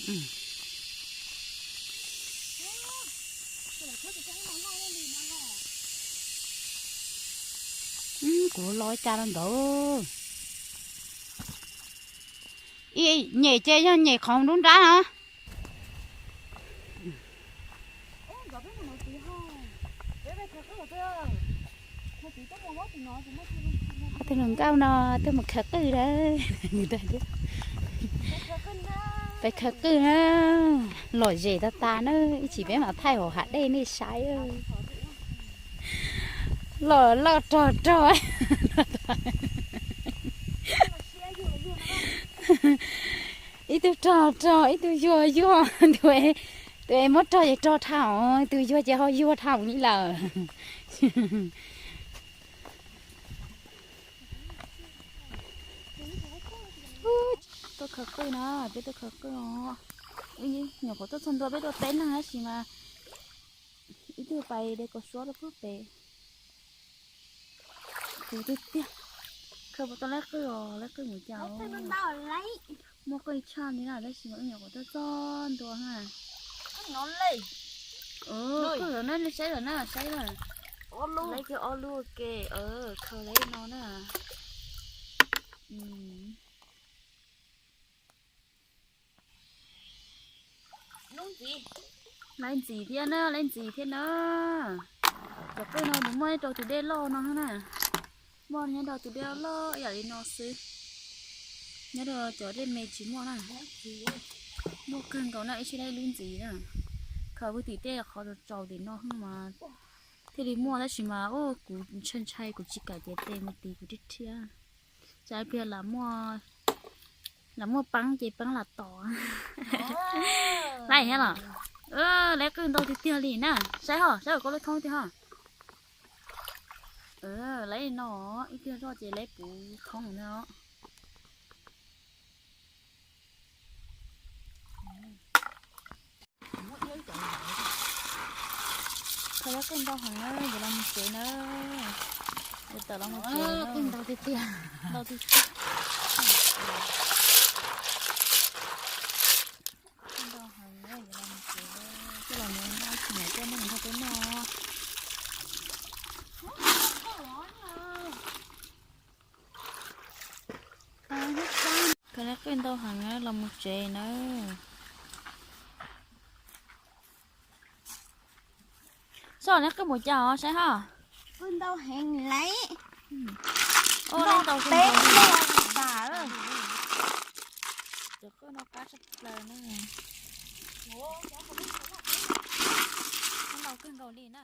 Kuv los cas los ntawd. Ib nyem ces yog nyem qhov nruab nrab na. Tus hluas nkauj no twb mus khaws qwj na. Peb khaws qwj na, lom zem tas tas na, ib chim peb mam thaij hauv hav dej nej saib. Loj loj rog rog. Ib tug rog rog, ib tug yuag yuag. Tus es muab rog ces rog dhau, tus yuag ces ho yuag dhau li lawm. Tuaj khaws qwj na, peb tuaj khaws qwj os. Nyuam qhuav tuaj txog ntua peb tuaj peb leeg tab sis mas ib tug pais de kaus suab rau puag pem. Kuv tiag tiag, khaws puas tau lab qwj os, lab qwj mus cas. Muaj qwj tshaj li na tab sis mas wb nyuam qhuav tuaj txog ntua ha. Qwj lawm na, saib lawm na, saib lawm. Lab kiag ob lub ua ke, khaws lawm no na. Lab ntxiv thiab na, lab ntxiv thiab na. Cov qwj no nws muaj nyob rau tus dej loj no na. Muaj nyob rau tus dej loj ib yam li no xwb. Nyob rau cov dej me tsis muaj na. Muaj kawg nkaus na, ib sij lab ib lub ntxiv na. Khaws puag tim tej qhov tsaus tsaus tim no mas thiaj li muaj tab sis mas kuv ntshai ntshai kuv tsis kam cev tes mus tiv kuv rhiab rhiab. Tsam pliag lam muaj, lam muaj peeb ces peeb lam tom. Lab thiab los? Lab qwj ntau tiag tiag li na. Saib ho, saib koj lub thoob tiag ho. Lab no ib pliag zoj ces lab puv khoob na. Khaws lab qwj ntau heev na, yuav los mus tsev na. Yuav tawm los mus tsev, qwj ntau tiag tiag. Ntau tiag tiag. Qwj ntau heev na, yuav los mus tsev, coj los mus noj, tsis nyiam coj nej mus nrog peb noj. Khaws lab qwj ntau heev na, los mus tsev na. Saib lab qwj mus cas os saib ho. Qwj ntau heev lauj. Lab ntau peb lub tas. Cov qwj no qab tshaj plaws na. Ntau kawg nkaus li na.